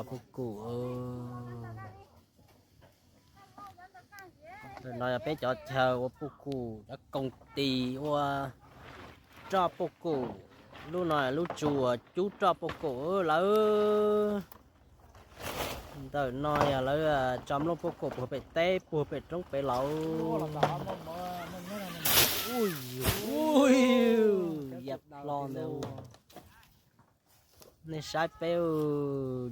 Puj kum. Ntawm no yog peb cov chaw ua puj kum, cov koom tis ua roj puj kum. Lub no lub tsu cub roj puj kum lawm. Ntawm no yog lawv tso nplooj puj kum puag pem teb puag pem roob pem los. Ui, ya plo ntawd. Nej saib peb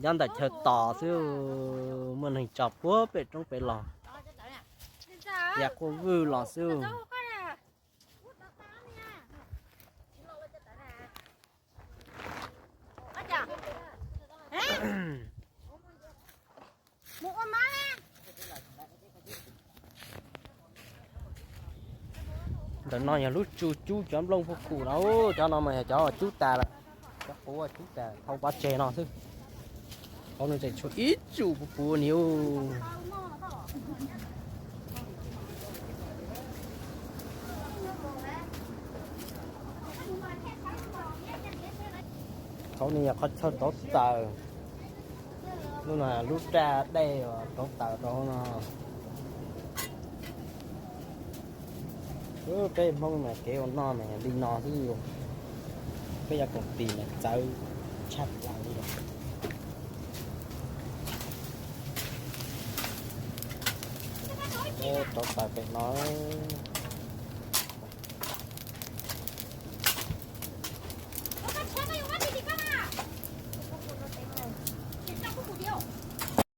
nyob ntawm chaw tos xwb, muaj neeg tso puag pem roob pem los, ya quaj vwj los xwb. Ntawm no yog lub tsu cub cov nplooj puj kum no, cov no mas yog cov cub tas lawm, cov qub cub tas thauj pov tseg no xwb. Hauv no tseem tshuav ib tsu puv puv ni. Hauv no yog qhov chaw rauv taws, lub no lub raj dej uas rauv taws rau hauv no. Peb Hmoob mas kev ua noj mas li no xwb, peb cov koom tis mas txawv tshaj plaws li. Rauv taws pem no.